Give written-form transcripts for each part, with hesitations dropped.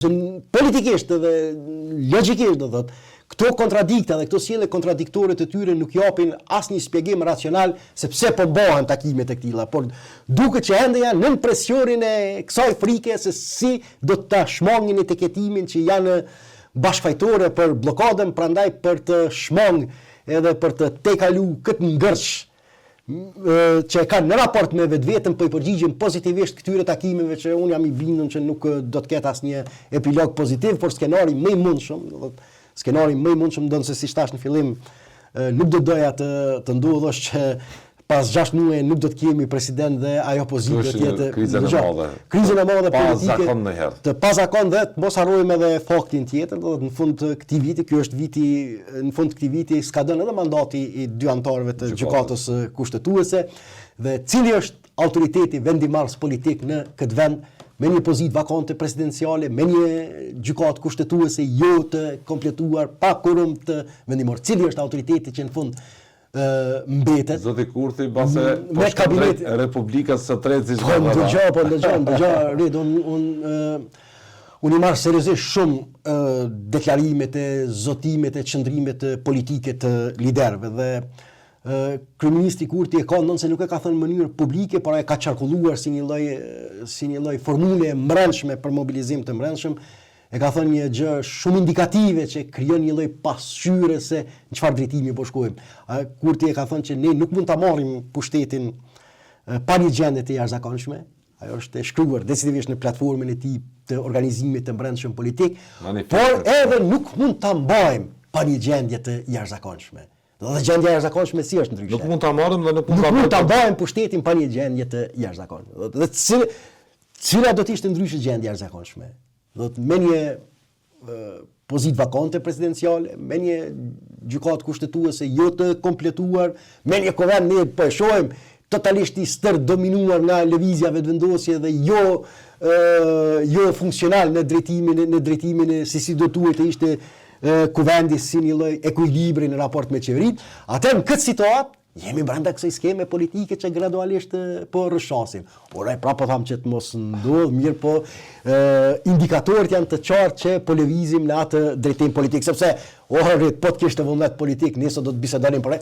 Politikisht dhe logjikisht do thotë, këto kontradikta dhe këto sjellje kontradiktore të tyre nuk japin asnjë shpjegim racional se pse po mbahen takime të këtilla, por duket që ende janë nën presionin e kësaj frike se si do ta shmangin etiketimin që janë bashkëfajtore për bllokadën, prandaj për të shmang edhe për të tejkalu këtë ngërç që e kanë në raport me vetveten po i përgjigjen pozitivisht këtyre takimeve që unë jam i bindun që nuk do të ketë asnjë epilog pozitiv, por skenari më i mundshëm, do thotë, skenari më i mundshëm ndonëse siç thash në fillim nuk do doja të të ndodhë është që pas 6 muaj nuk do të kemi president dhe ajo pozitë do të jetë krizën e madhe. Krizën e madhe politike. Pazakontë Të pazakontë dhe të mos harrojmë edhe faktin tjetër, do të thotë në fund të këtij viti, ky është viti në fund të këtij viti skadon edhe mandati i dy anëtarëve të Gjykatës Kushtetuese dhe cili është autoriteti vendimmarrës politik në këtë vend me një pozitë vakante presidenciale, me një gjykatë kushtetuese jo të kompletuar, pa kuorum të vendimmarrës. Cili është autoriteti që në fund mbetet. Zoti Kurti mbase po shkon drejt Republikës së tretë siç po ndëgjo, po ndëgjo, ndëgjo, Rid, un un unë i marr seriozisht shumë deklarimet e zotimet e qëndrimet politike të liderëve dhe kryeministri Kurti e ka ndonëse nuk e ka thënë në mënyrë publike, por e ka qarkulluar si një lloj si një lloj formule e mbrendshme për mobilizim të mbrendshëm, E ka thënë një gjë shumë indikative që krijon një lloj pasqyre se në çfarë drejtimi po shkojmë. Kurti e ka thënë që ne nuk mund ta marrim pushtetin pa një gjendje të jashtëzakonshme. Ajo është e shkruar decidivisht në platformën e tij të organizimit të mbrendshëm politik, por edhe nuk mund ta mbajmë pa një gjendje të jashtëzakonshme. Do të gjendja e jashtëzakonshme si është ndryshe? Nuk mund ta marrim dhe nuk mund ta mund ta mbajmë pushtetin pa një gjendje të jashtëzakonshme. Dhe cila, cila do të ishte ndryshe gjendja e jashtëzakonshme? Do të me një pozitë vakante presidenciale, me një gjykatë kushtetuese jo të kompletuar, me një kuvend ne po e shohim totalisht i stërdominuar nga lëvizja Vetëvendosje dhe jo ë jo funksional në drejtimin në drejtimin e si si do duhej të ishte kuvendi si një lloj ekuilibri në raport me qeverinë, atëherë në këtë situatë jemi brenda kësaj skeme politike që gradualisht po rrëshqasim. Ora e prapë po tham që të mos ndodh, mirëpo ë indikatorët janë të qartë që po lëvizim në atë drejtim politik, sepse o Rid, po të kishte vullnet politik, ne sot do të bisedonim për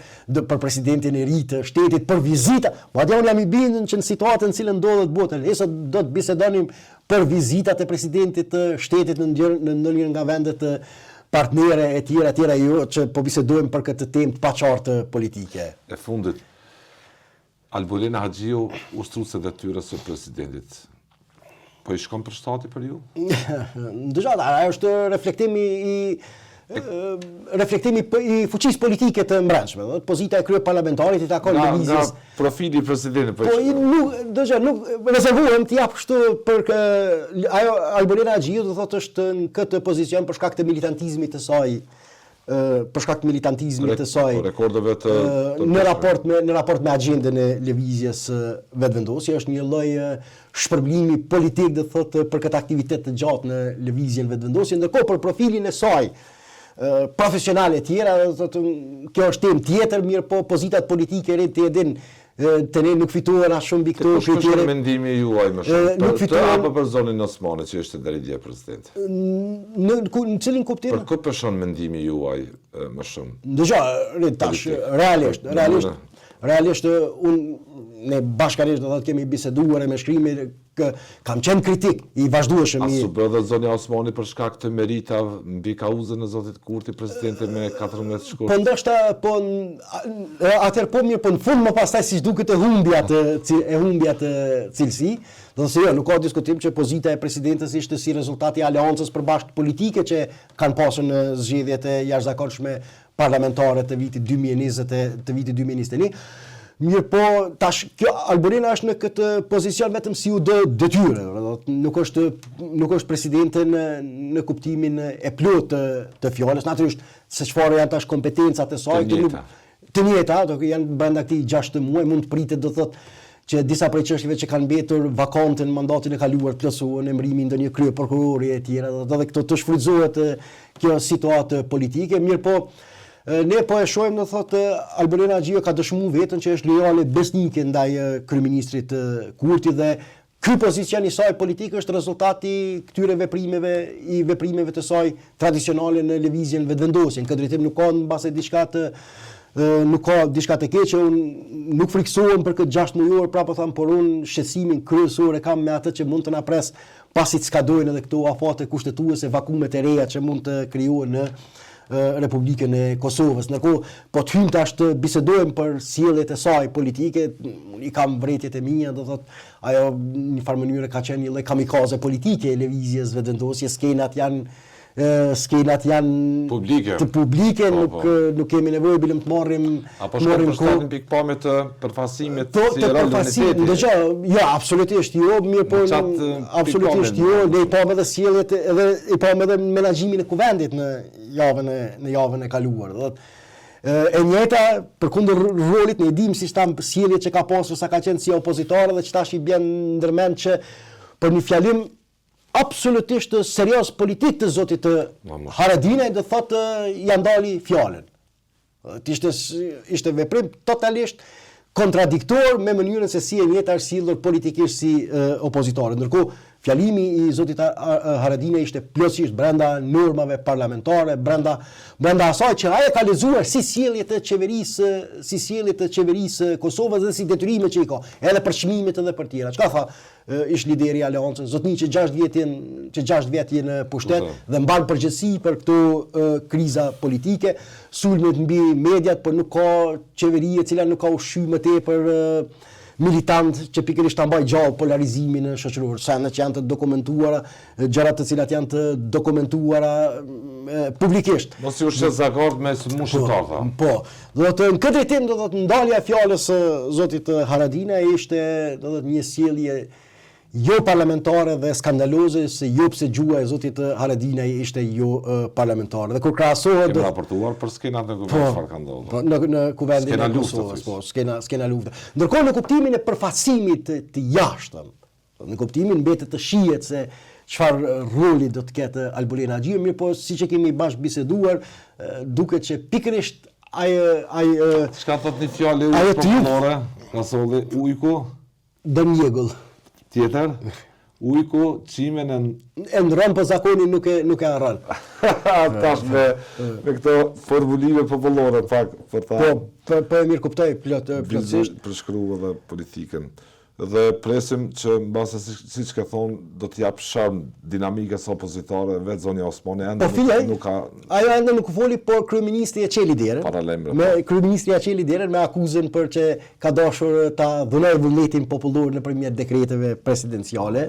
për presidentin e ri të shtetit, për vizita. Madje unë jam i bindur që në situatën në cilën ndodhet bota, ne sot do të bisedonim për vizitat e presidentit të shtetit në ndër, në ndonjë nga vendet partnere e tjera e tjera, jo që po bisedojmë për këtë temë të paqartë politike. E fundit, Albulena Haxhiu, ushtruese e detyrës së presidentit. Po i shkon për shtati për ju? Ndëgjo, ajo është reflektimi i reflektimi i fuqisë politike të mbrendshme, do pozita e kryeparlamentarit i takon lëvizjes. Nga profili i presidentit po. Po nuk, dëgjo, nuk rezervohem të jap kështu për kë, ajo Albulena Haxhiu do thotë është në këtë pozicion për shkak të militantizmit të saj për shkak të militantizmit të saj po, rekordeve të, të në raport me në raport me agjendën e lëvizjes Vetëvendosje është një lloj shpërblimi politik do të thotë për këtë aktivitet të gjatë në lëvizjen Vetëvendosje ndërkohë për profilin e saj profesional e tjera do të thotë kjo është temë tjetër mirëpo pozitat politike re ti e din te ne nuk fitohen as shumë mbi këto kritere. Kush është mendimi juaj më shumë? Nuk fitohen për apo për zonjën Osmani që ishte deri dje presidente? Në në cilin kuptim? Për kë peshon mendimi juaj më shumë? Dëgjo, tash realisht, realisht realisht un ne bashkarisht do thotë kemi biseduar e me shkrime kë, kam qenë kritik i vazhdueshëm i A s'u bë dhe zonja Osmani për shkak të meritave mbi kauzën e zotit Kurti presidente me 14 shkurt? Po ndoshta po atëherë po mirë, po në fund më pastaj siç duket e humbi atë e humbi atë cilësi. Do të thotë jo, nuk ka diskutim që pozita e presidentes ishte si rezultat i aleancës përbashkët politike që kanë pasur në zgjedhjet e jashtëzakonshme parlamentare të vitit 2020 e të vitit 2021. Mirëpo, tash, kjo Albulena është në këtë pozicion vetëm si u de detyre, do të nuk është, nuk është presidente në, në kuptimin e plotë të, të fjalës, natyrisht se çfarë janë tash kompetencat e saj, të nuk, të njëjta, do janë brenda këtij 6 muaj, mund të pritet do thotë që disa prej çështjeve që kanë mbetur vakante në mandatin e kaluar të plotësohen, emërimi i ndonjë kryeprokurori e tjera, do të edhe këto të shfrytëzohet kjo situatë politike, mirëpo ne po e shohim do thotë Albulena Haxhiu ka dëshmuar veten që është lojale besnike ndaj kryeministrit Kurti dhe Ky pozicion i saj politik është rezultat i këtyre veprimeve, i veprimeve të saj tradicionale në lëvizjen Vetëvendosje. Në këtë drejtim nuk ka mbase diçka të nuk ka diçka të keqe, unë nuk frikësohem për këtë 6 mujor, prapë po them, por unë shqetësimin kryesor e kam me atë që mund të na pres pasi të skadojnë edhe këto afate kushtetuese, vakumet e reja që mund të krijohen në Republikën e Kosovës. Ndërkohë, po të hyjmë tash të bisedojmë për sjelljet e saj politike, unë i kam vërejtjet e mia, do thotë, ajo në një farë mënyre ka qenë një lloj kamikaze politike e lëvizjes Vetëvendosje, skenat janë skenat janë publike, të publike, po, nuk po. nuk kemi nevojë bilem të marrim Apo shkon për shtatin pikëpamje të përfaqësimit po, si rol uniteti. Dëgjo, jo, absolutisht jo, mirëpo absolutisht jo, ne i pamë edhe sjelljet edhe i pamë edhe menaxhimin e kuvendit në javën e në javën e kaluar, do thotë e njëjta përkundër rolit ne e dimë siç thamë sjelljet që ka pasur sa ka qenë si opozitare dhe që tash i bjen ndërmend që për një fjalim absolutisht serioz politik të zotit të Haradinaj do thotë ia ndali fjalën. Të ishte, ishte veprim totalisht kontradiktor me mënyrën se si e njëjta është sjellur politikisht si e, opozitare. Ndërkohë, fjalimi i zotit Haradinaj ishte plotësisht brenda normave parlamentare, brenda brenda asaj që ai e ka lexuar si sjellje të qeverisë, si sjellje të qeverisë së Kosovës dhe si detyrime që i ka, edhe për çmimet edhe për tjera. Çka tha ish lideri i Aleancës, zotni që 6 vjet që 6 vjet je në pushtet po, po. dhe mban përgjegjësi për këto kriza politike, sulmet mbi mediat, por nuk ka qeveri e cila nuk ka ushqy më tepër militant që pikërisht ta mbajë gjallë polarizimin shoqëror, sende që janë të dokumentuara, gjëra të cilat janë të dokumentuara publikisht. Mos i ushqe zagarët me sulmu po, shqiptarët. Po, do të në këtë drejtim do të ndalja e fjalës së zotit Haradinaj ishte do të një sjellje jo parlamentare dhe skandaloze se jo pse gjuha e zotit Haradinaj ishte jo parlamentare. Dhe kur krahasohet do raportuar për skenat në kuvend po, çfarë ka ndodhur. Po në në kuvendin e Kosovës, po skena skena lufte. Ndërkohë në kuptimin e përfaqësimit të, të jashtëm, Në kuptimin mbetet të shihet se çfarë roli do të ketë Albulena Haxhiu, mirëpo siç e kemi bashkëbiseduar, duket që pikërisht ai ai Çka thot një fjalë e popullore, Kasolli, ujku do mjegull. Tjetër, ujku qimen e e ndrron po zakonin nuk e nuk e harron. Tash me me këto formulime popullore pak për ta. Po, po, po e mirëkuptoj plot plotësisht. Përshkru edhe politikën. Dhe presim që mbase siç ke thonë do t'i japë sharm dinamikës opozitare vetë zonja Osmani ende po, nuk, nuk ka Ajo ende nuk foli, por kryeministri e çeli derën. Paralajmëroi. Me po. kryeministri e çeli derën me akuzën për që ka dashur ta dhunojë vullnetin popullor nëpërmjet dekreteve presidenciale.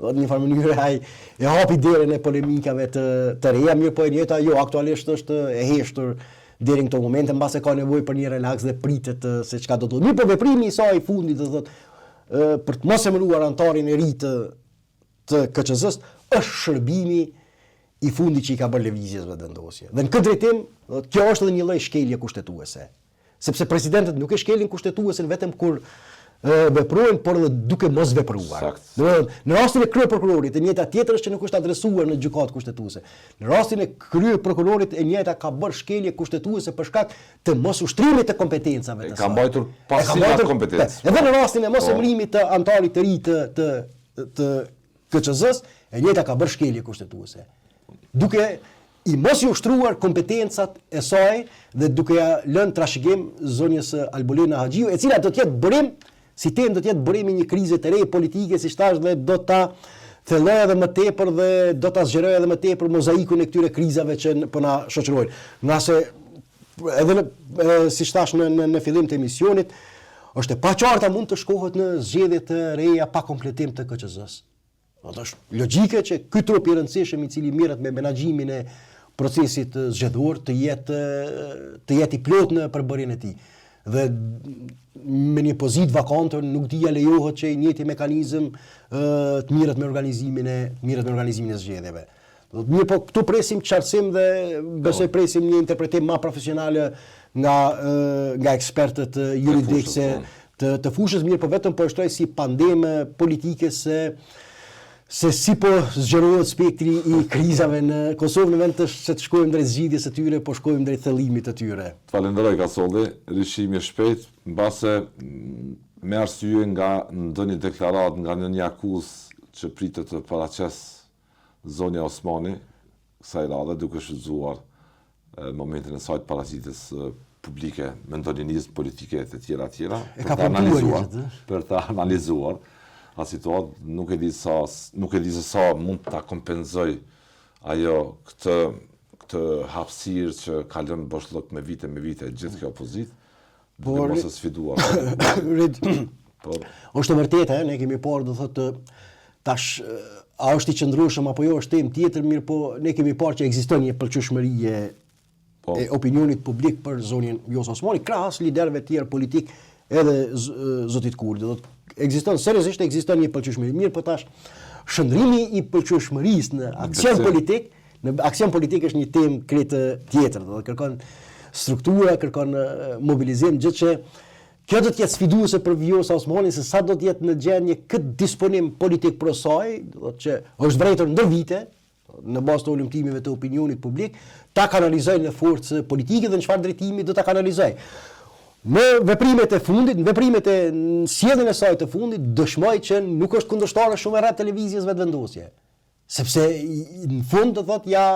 Do në një farë mënyrë ai e hapi derën e polemikave të të reja, mirëpo e njëjta jo aktualisht është e heshtur deri në këto momente, mbase ka nevojë për një relaks dhe pritet se çka do të ndodhë. Mirëpo veprimi i saj i fundit do thotë për të mos emëruar anëtarin e ri të të KQZ-së është shërbimi i fundit që i ka bërë lëvizjes Vetëvendosje. Dhe në këtë drejtim, do thotë, kjo është edhe një lloj shkelje kushtetuese. Sepse presidentët nuk e shkelin kushtetuesen vetëm kur veprojnë, por edhe duke mos vepruar. Do të thotë, në rastin e kryeprokurorit, e njëjta tjetër është që nuk është adresuar në gjykatë kushtetuese. Në rastin e kryeprokurorit e njëjta ka bërë shkelje kushtetuese për shkak të mos ushtrimit të kompetencave të saj. E ka mbajtur pasive atë kompetencë. Edhe në rastin e mos po. emërimit të anëtarit të ri të të të KQZ-s, e njëjta ka bërë shkelje kushtetuese. Duke i mos i ushtruar kompetencat e saj dhe duke ja lënë trashëgim zonjës Albulena Haxhiu, e cila do të jetë burim, si temë do të jetë burim i një krize të re politike, siç thashë dhe do ta thellojë edhe më tepër dhe do ta zgjerojë edhe më tepër mozaikun e këtyre krizave që po na shoqërojnë. Ngase edhe në siç thashë në në, në fillim të emisionit, është e paqartë a mund të shkohet në zgjedhje të reja pa kompletim të KQZ-së. Do të është logjike që ky trup i rëndësishëm i cili merret me menaxhimin e procesit zgjedhor të jetë të jetë i plotë në përbërjen e tij. Dhe me një pozitë vakante nuk di a lejohet që i njëjti mekanizëm të merret me organizimin e të merret me organizimin e zgjedhjeve. Do të mirëpo këtu presim qartësim dhe besoj po. presim një interpretim më profesional nga nga ekspertët juridikë se po. të të fushës mirëpo vetëm po e shtroj si pandemë politike se se si po zgjerohet spektri i krizave në Kosovë në vend të se të shkojmë drejt zgjidhjes së tyre, po shkojmë drejt thellimit të tyre. Të falenderoj Kasolli, rishihemi shpejt, mbase. me arsye nga ndonjë deklaratë, nga ndonjë akuzë që pritet të paraqesë zonja Osmani kësaj radhe duke shfrytëzuar momentin e saj të paraqitjes publike me ndonjë nismë politike e të tjera e tjera për të analizuar, për të analizuar atë situatë, nuk e di sa nuk e di se sa mund ta kompenzojë ajo këtë këtë hapësirë që ka lënë boshllëk me vite me vite gjithë kjo opozitë, duke mos e sfiduar. Po. Është e vërtetë, ne kemi parë, do thotë, tash a është i qëndrueshëm apo jo është temë tjetër, mirëpo ne kemi parë që ekziston një pëlqyeshmëri e po. e opinionit publik për zonjën Vjosa Osmani, krahas liderëve të tjerë politik edhe zotit Kurti. Do të ekziston seriozisht ekziston një pëlqyeshmëri. Mirëpo tash shndërrimi i pëlqyeshmërisë në aksion politik, në aksion politik është një temë krejt tjetër, do të kërkon struktura, kërkon mobilizim, gjë që Kjo do të jetë sfiduese për Vjosa Osmanin se sa do të jetë në gjendje këtë disponim politik pro saj, do të thotë që është vërejtur ndër vite në bazë të hulumtimeve të opinionit publik, ta kanalizojë në forcë politike dhe në çfarë drejtimi do ta kanalizojë. Në veprimet e fundit, në veprimet e në sjelljen e saj të fundit, dëshmoi që nuk është kundërshtare shumë e rreptë e lëvizjes Vetëvendosje. Sepse në fund do thotë ja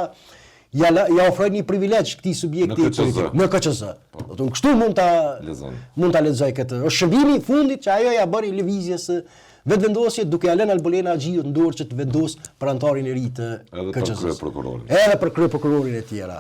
ja ja ofroi një privilegj këtij subjekti në KQZ. Në KQZ. Po. Do të thotë kështu mund ta lexon. Mund ta lexoj këtë. Është shërbimi i fundit që ajo ja bëri lëvizjes Vetëvendosje duke ja lënë Albulena Haxhiut në dorë që të vendosë për anëtarin e ri të KQZ. Edhe për kryeprokurorin. Edhe për kryeprokurorin e tjera.